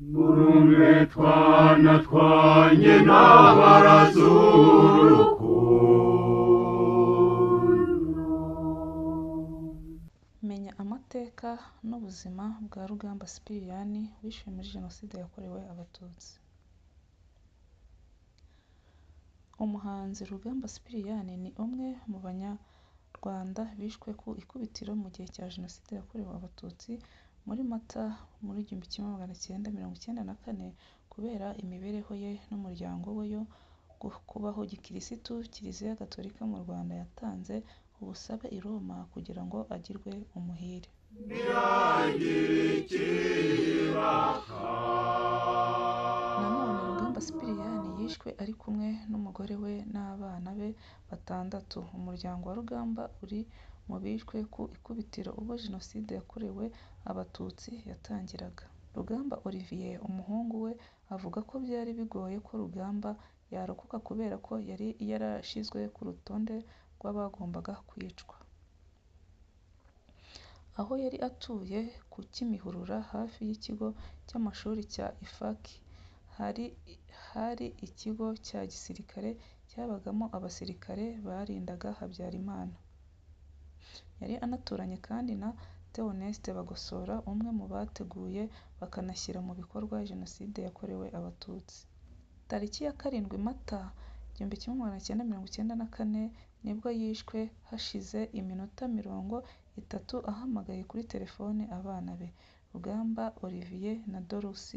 Murumwe twana twanjye n'abarazurukundo. Menya amateka n'ubuzima bwa Rugamba Sipiriyani wishwe muri Jenoside yakorewe Abatutsi. Umuhanzi Rugamba Sipiriyani ni umwe mu Banyarwanda bishwe ku ikubitiro mu gihe cya Jenoside yakorewe Abatutsi muri Mata muri 1994. Kubera imibereho ye n'umuryango we yo kubaho gikirisitu, Kiliziya Gatolika mu Rwanda yatanze ubusabe i Roma kugira ngo agirwe umuhire. Nanone Rugamba Sipiriyani yishwe ari kumwe n'umugore we n'abana be batandatu. Umuryango wa Rugamba uri mu bishwe ku ikubitiro ubwo Jenoside yakorewe Abatutsi yatangiraga. Rugamba Olivier, umuhungu we, avuga ko byari bigoye ko Rugamba yarokoka kubera ko yari yarashyizwe ku rutonde rw'abagombaga kwicwa. Aho yari atuye ku Kimihurura hafi y'ikigo cy'amashuri cya IFAK, hari ikigo cya gisirikare cyabagamo abasirikare barindaga Habyarimana. Yari anaturanye kandi na Theoneste Bagosora, umwe mu bateguye bakanashyira mu bikorwa Jenoside yakorewe Abatutsi. Tariki ya 7 Mata 1994 nibwo yishwe hashize iminota 30 ahamagaye kuri telefone abana be, Rugamba Olivier na Dorcus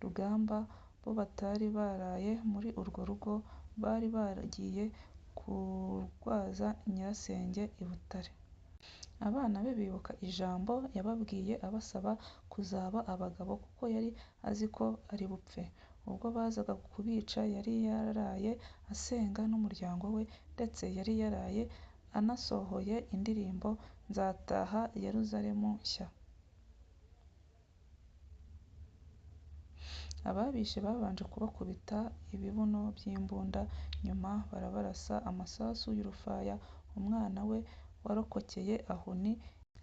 Rugamba, bo batari baraye muri urwo rugo bari bagiye kurwaza nyirasenge i Butare. Abana be bibuka ijambo yababwiye abasaba kuzaba abagabo kuko yari azi ko ari bupfe. Ubwo bazaga kubica yari yaraye asenga n'umuryango we ndetse yari yaraye anasohoye indirimbo Nzataha Yeruzalemu Nshya. Ababishe babanje kubakubita ibibuno by'imbunda nyuma barabarasa amasasu y'urufaya. Umwana we warokokeye aho ni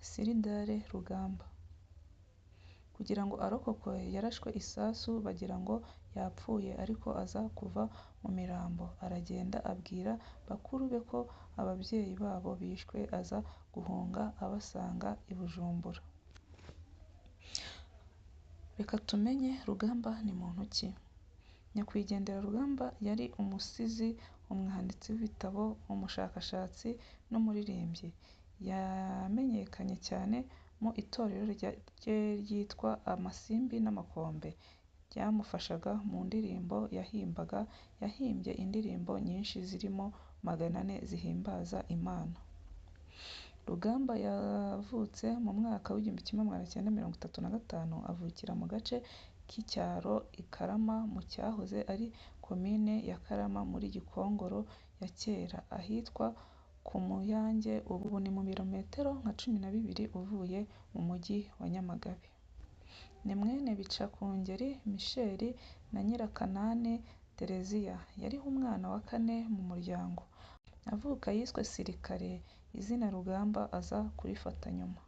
Siridare Rugamba. Kugira ngo arokoke yarashwe isasu bagira ngo yapfuye ariko aza kuva mu mirambo, aragenda abwira bakuru be ko ababyeyi babo bishwe aza guhunga abasanga i Bujumbura. Reka tumenye Rugamba ni muntu ki? Nyakwigendera Rugamba yari umusizi, umwanditsi w'ibitabo, umushakashatsi n'umuririmbyi. Yamenyekanye cyane mu itorero rye ryitwa Amasimbi n'Amakombe ryamufashaga mu ndirimbo yahimbaga. Yahimbye indirimbo nyinshi zirimo 400 zihimbaza Imana. Rugamba yavutse mu mwaka w'1935, avukira mu gace k'icyaro i Karama mu cyahoze ari Komine ya Karama muri Gikongoro ya kera, ahitwa ku Muyange ubu ni mu birometero nka 12 uvuye mu mujyi wa Nyamagabe. Ni mwene Bicakungeri Michel na Nyirakanani Tereziya. Yari umwana wa kane mu muryango. Avuka yiswe Sirikare, izina Rugamba aza kurifata nyuma.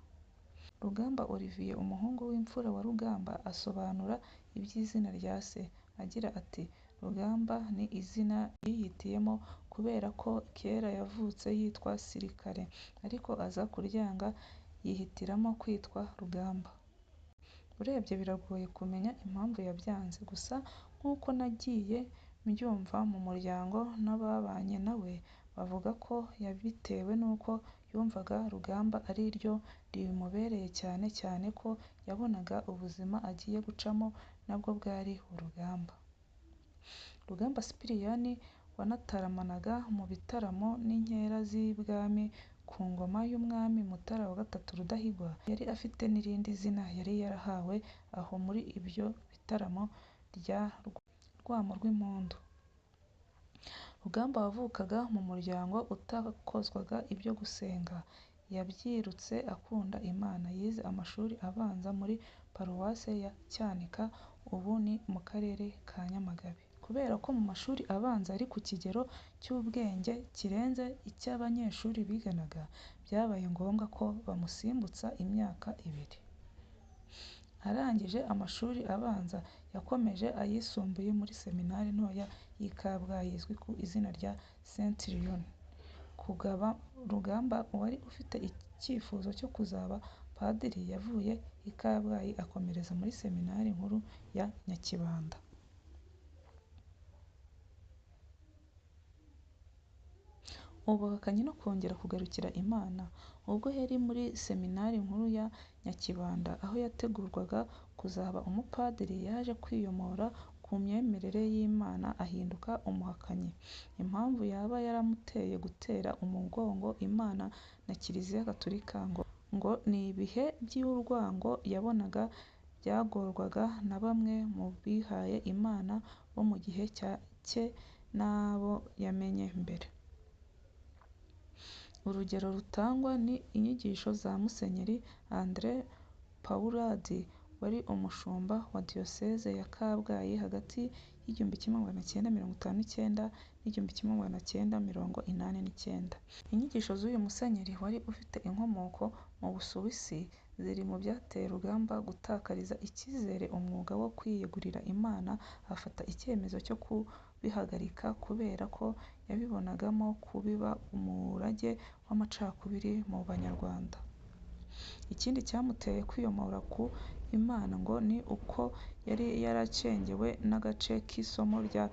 Rugamba Olivier, umuhungu w'imfura wa Rugamba, asobanura iby'izina rya se, agira ati “Rugamba ni izina yihitiyemo kubera ko kera yavutse yitwa Sirikare, ariko aza kuryanga yihitiramo kwitwa Rugamba. Urebye biragoye kumenya impamvu yabyanze, gusa nk'uko nagiye mbyumva mu muryango n'ababanye na we, bavuga ko yabitewe n'uko yumvaga Rugamba ari ryo rimubereye cyane cyane ko yabonaga ubuzima agiye gucamo na bwo bwari urugamba.” Rugamba Sipiriyani wanataramanaga mu bitaramo n'inkera z'ibwami ku ngoma y'Umwami Mutara III Rudahigwa, yari afite n'irindi zina yari yarahawe aho muri ibyo bitaramo rya Rwamo rw'Impundu. Rugamba wavukaga mu muryango utakozwaga ibyo gusenga, yabyirutse akunda Imana. Yize amashuri abanza muri Paruwasi ya Cyanika, ubu ni mu Karere ka Nyamagabe. Kubera ko mu mashuri abanza yari ku kigero cy'ubwenge kirenze icy'abanyeshuri biganaga, byabaye ngombwa ko bamusimbutsa imyaka ibiri. Arangije amashuri abanza yakomeje ayisumbuye muri Seminari ntoya y'i Kabgayi izwi ku izina rya Saint Leon. Rugamba wari ufite icyifuzo cyo kuzaba Padiri yavuye i Kabgayi akomereza muri Seminari nkuru ya Nyakibanda. Ubuhakanyi no kongera kugarukira Imana. Ubwo yari muri Seminari nkuru ya Nyakibanda aho yategurwaga kuzaba umupadiri, yaje kwiyomora ku myemerere y'Imana ahinduka umuhakanyi. Impamvu yaba yaramuteye gutera umugongo Imana na Kiliziya Gatulika ngo ni ibihe by'urwango yabonaga byagorwaga na bamwe mu bihaye Imana bo mu gihe cye n'abo yamenye mbere. Urugero rutangwa ni inyigisho za Musenyeri André Pahuradi wari umushumba wa Diyoseze ya Kabgayi hagati y'1959 n'1989. Inyigisho z'uyu musenyeri wari ufite inkomoko mu Busuwisi ziri mu byateye Rugamba gutakariza icyizere umwuga wo kwiyegurira Imana afata icyemezo cyo kubihagarika kubera ko yabibonagamo kubiba umurage w'amacakubiri mu Banyarwanda. Ikindi cyamuteye kwiyomora ku Imana ngo ni uko yari yaracengewe n'agace k'isomo rya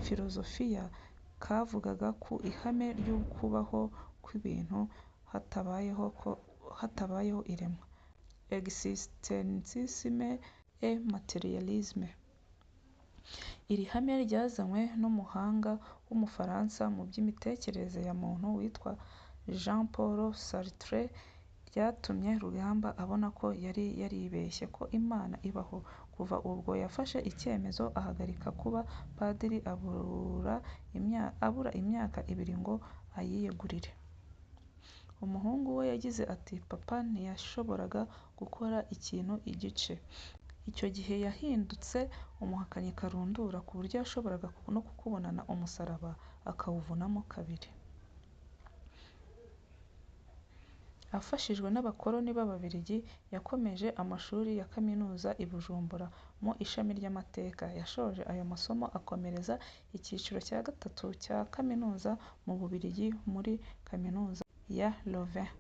filozofiya kavugaga ku ihame ry'ukubaho kw'ibintu hatabayeho iremwa (Existentialisme et Matérialisme). Iri hame ryazanywe n'umuhanga w'Umufaransa mu by'imitekerereze ya muntu witwa Jean-Paul Sartre ryatumye Rugamba abona ko yari yaribeshye ko Imana ibaho. Kuva ubwo yafashe icyemezo ahagarika kuba Padiri abura imyaka ibiri ngo ayiyegurire. Umuhungu we yagize ati “Papa ntiyashoboraga gukora ikintu igice. Icyo gihe yahindutse umuhakanyi karundura ku buryo yashoboraga no kukubonana umusaraba akawuvunamo kabiri. Afashijwe n'abakoloni b'Ababiligi yakomeje amashuri ya kaminuza i Bujumbura mu ishami ry'amateka. Yashoje ayo masomo akomereza icyiciro cya gatatu cya kaminuza mu Bubiligi muri Kaminuza ya Louvain.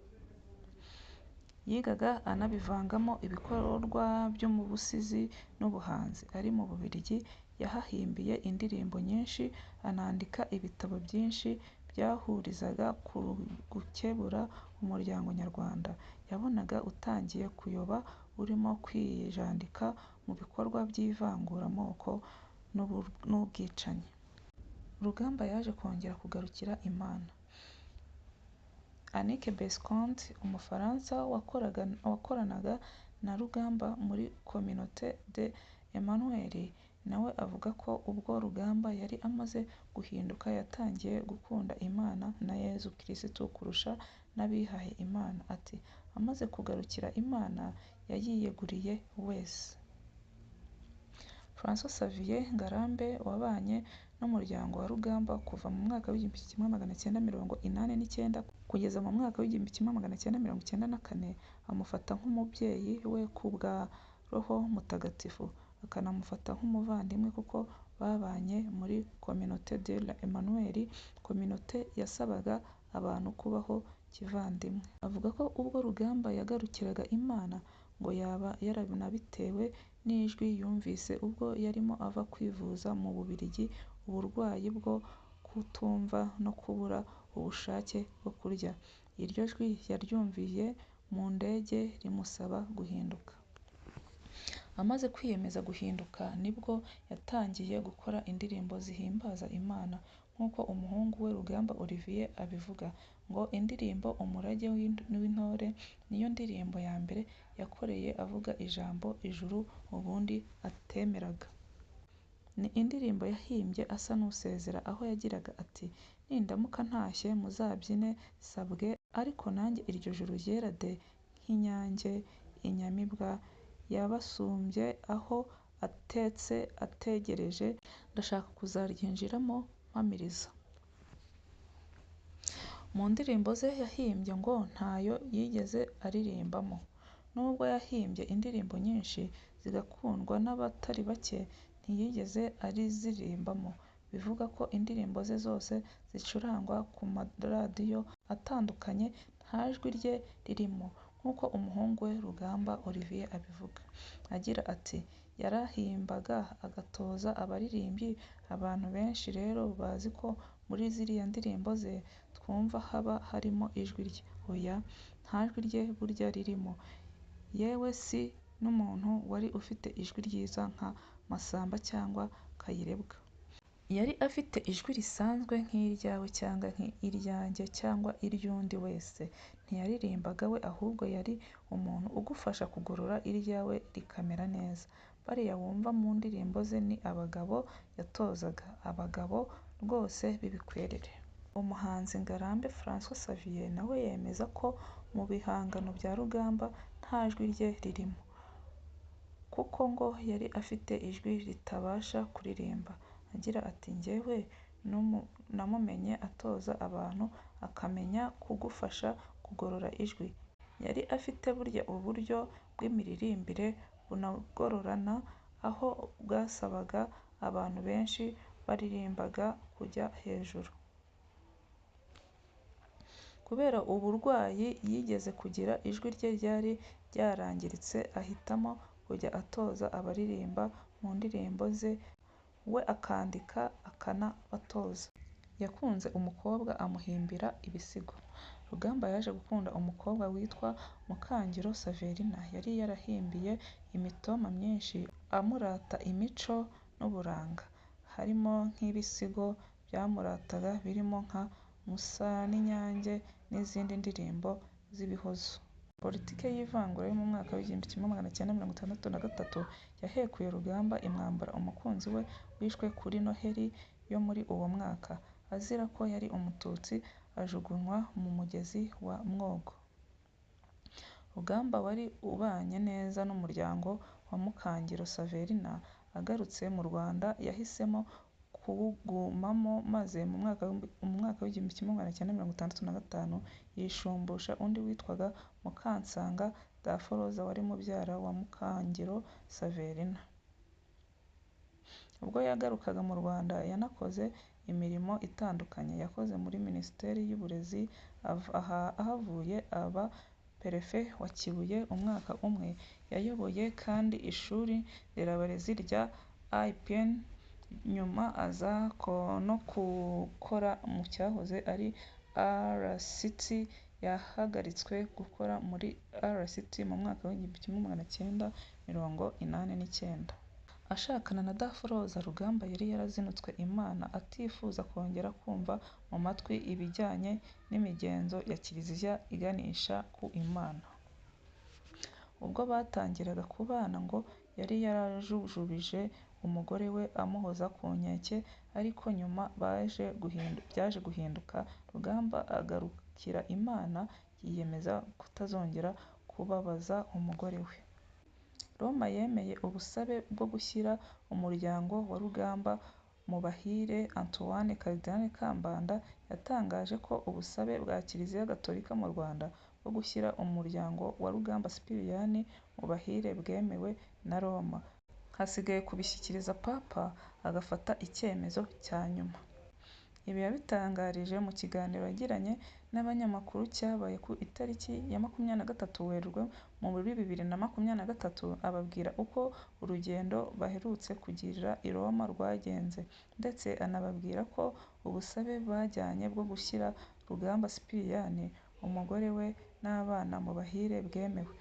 Yigaga anabivangamo ibikorwa by'ubusizi n'ubuhanzi. Ari mu Bubiligi yahahimbiye indirimbo nyinshi anandika ibitabo byinshi byahurizaga ku gukebura umuryango nyarwanda yabonaga utangiye kuyoba urimo kwijandika mu bikorwa by'ivanguramoko n'ubwicanyi. Rugamba yaje kongera kugarukira Imana. Annick Bescond, Umufaransa wakoranaga na Rugamba muri Communauté de Emmanuel nawe avuga ko ubwo Rugamba yari amaze guhinduka yatangiye gukunda Imana na Yezu Kirisitu kurusha n'abihaye Imana. Ati “Amaze kugarukira Imana yayiyeguriye wese. François Xavier Ngarambe wabanye n'umuryango wa Rugamba kuva mu mwaka w'1989 kugeza mu mwaka w'1994 amufata nk'umubyeyi we ku bwa Roho Mutagatifu, akanamufata nk'umuvandimwe kuko babanye muri Communauté de l'Emmanuel, communauté yasabaga abantu kubaho kivandimwe. Avuga ko ubwo Rugamba yagarukiraga Imana ngo yaba yaranabitewe n'ijwi yumvise ubwo yarimo ava kwivuza mu Bubiligi uburwayi bwo kutumva no kubura ubushake bwo kurya. Iryo jwi yaryumviye mu ndege rimusaba guhinduka. Amaze kwiyemeza guhinduka nibwo yatangiye gukora indirimbo zihimbaza Imana nk'uko umuhungu we Rugamba Olivier abivuga. Ngo indirimbo “Umurage w'Intore” niyo ndirimbo ya mbere yakoreye avuga ijambo ijuru ubundi atemeraga. Ni indirimbo yahimbye asa n'usezera aho yagiraga ati “Nindamuka ntashye muzabyine sabwe ariko nanjye iryo juru ryera de nk'inyange inyamibwa yabasumbye aho atetse ategereje ndashaka kuzaryinjiramo mpamiriza. Mu ndirimbo ze yahimbye ngo ntayo yigeze aririmbamo. Nubwo yahimbye indirimbo nyinshi zigakundwa n'abatari bake ntiyigeze arizirimbamo. Bivuga ko indirimbo ze zose zicurangwa ku maradiyo atandukanye nta jwi rye ririmo, nk'uko umuhungu we Rugamba Olivier abivuga. Agira ati “Yarahimbaga agatoza abaririmbyi, abantu benshi rero bazi ko muri ziriya ndirimbo ze twumva haba harimo ijwi rye, oya nta jwi rye burya ririmo, yewe si n'umuntu wari ufite ijwi ryiza nka Masamba cyangwa Kayirebwa. Yari afite ijwi risanzwe nk'iryawe cyangwa iryanjye cyangwa iry'undi wese, ntiyaririmbaga we ahubwo yari umuntu ugufasha kugorora iryawe rikamera neza. Bariya wumva mu ndirimbo ze ni abagabo yatozaga, abagabo rwose b'ibikwerere”. Umuhanzi Ngarambe François Xavier nawe yemeza ko mu bihangano bya Rugamba nta jwi rye ririmo, kuko ngo yari afite ijwi ritabasha kuririmba. Agira ati “Njyewe namumenye atoza abantu, akamenya kugufasha kugorora ijwi, yari afite burya uburyo bw'imiririmbire bunagorana aho bwasabaga abantu benshi baririmbaga kujya hejuru. Kubera uburwayi yigeze kugira ijwi rye ryari ryarangiritse ahitamo kujya atoza abaririmba mu ndirimbo ze we akandika akanabatoza. Yakunze umukobwa amuhimbira ibisigo. Rugamba yaje gukunda umukobwa witwa Mukangiro Saverina yari yarahimbiye imitoma myinshi amurata imico n'uburanga, harimo nk'ibisigo byamurataga birimo nka Musaninyange n'izindi ndirimbo z'ibihozo. Politiki y'ivangura yo mu mwaka w'1963 yahekuye Rugamba imwambura umukunzi we wishwe kuri Noheli yo muri uwo mwaka, azira ko yari Umututsi ajugunywa mu mugezi wa Mwogo. Rugamba wari ubanye neza n'umuryango wa Mukangiro Saverina, agarutse mu Rwanda yahisemo kuwugumamo maze mu mwaka w'1965 yishumbusha undi witwaga Mukansanga Daforoza wari mubyara wa Mukangiro Saverina. Ubwo yagarukaga mu Rwanda yanakoze imirimo itandukanye, yakoze muri Minisiteri y'Uburezi, ahavuye aba Perefe wa Kibuye umwaka umwe, yayoboye kandi ishuri nderabarezi rya IPN, nyuma aza no gukora mu cyahoze ari RCT. Yahagaritswe gukora muri RCT mu mwaka w'1989. Ashakana na Daforoza, Rugamba yari yarazinutswe Imana atifuza kongera kumva mu matwi ibijyanye n'imigenzo ya Kiliziya iganisha ku Imana. Ubwo batangiraga kubana ngo yari yarajujubije umugore we amuhoza ku nkeke ariko nyuma byaje guhinduka Rugamba agarukira Imana yiyemeza kutazongera kubabaza umugore we. Roma yemeye ubusabe bwo gushyira umuryango wa Rugamba mu Bahire. Antoine Cardinal Kambanda yatangaje ko ubusabe bwa Kiliziya Gatolika mu Rwanda bwo gushyira umuryango wa Rugamba Sipiriyani mu Bahire bwemewe na Roma, hasigaye kubishyikiriza Papa agafata icyemezo cya nyuma. Ibi yabitangarije mu kiganiro yagiranye n'abanyamakuru cyabaye ku itariki ya 23 Werurwe muri 2023, ababwira uko urugendo baherutse kugirira i Roma rwagenze, ndetse anababwira ko ubusabe bajyanye bwo gushyira Rugamba Sipiriyani, umugore we n'abana mu Bahire bwemewe,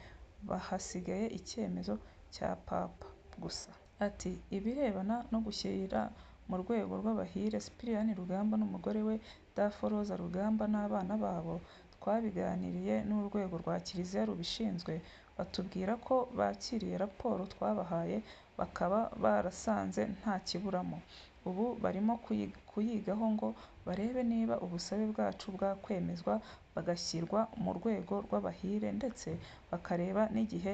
hasigaye icyemezo cya Papa gusa. Ati “Ibirebana no gushyira mu rwego rw'Abahire Sipiriyani Rugamba n'umugore we Daforoza Rugamba n'abana babo, twabiganiriye n'urwego rwa Kiliziya rubishinzwe, batubwira ko bakiriye raporo twabahaye bakaba barasanze nta kiburamo. Ubu barimo kuyigaho ngo barebe niba ubusabe bwacu bwakwemezwa bagashyirwa mu rwego rw'Abahire ndetse bakareba n'igihe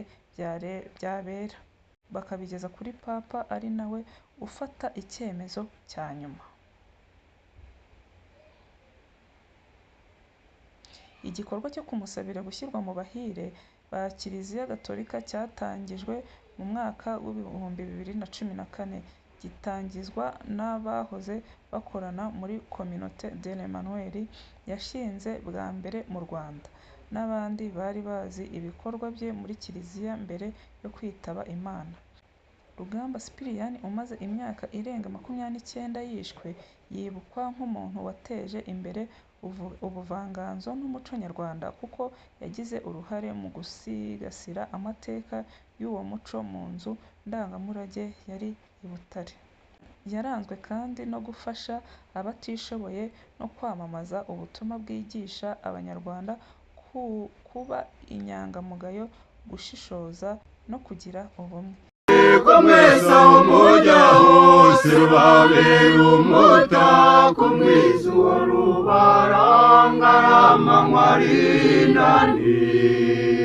byabera, bakabigeza kuri Papa ari nawe ufata icyemezo cya nyuma”. Igikorwa cyo kumusabira gushyirwa mu Bahire ba Kiliziya Gatolika cyatangijwe mu mwaka w'2014, gitangizwa n'abahoze bakorana muri Communauté de l'Emmanuel yashinze bwa mbere mu Rwanda, n'abandi bari bazi ibikorwa bye muri Kiliziya mbere yo kwitaba Imana. Rugamba Sipiriyani umaze imyaka irenga 29 yishwe, yibukwa nk'umuntu wateje imbere ubuvanganzo n'umuco nyarwanda kuko yagize uruhare mu gusigasira amateka y'uwo muco mu nzu ndangamurage yari i Butare. Yaranzwe kandi no gufasha abatishoboye no kwamamaza ubutumwa bwigisha Abanyarwanda kuba inyangamugayo, gushishoza no kugira ubumwe. Ko mwese aho mujya hose rubabera umutako mwiza uwo rubarangara amanywa ari na nijoro.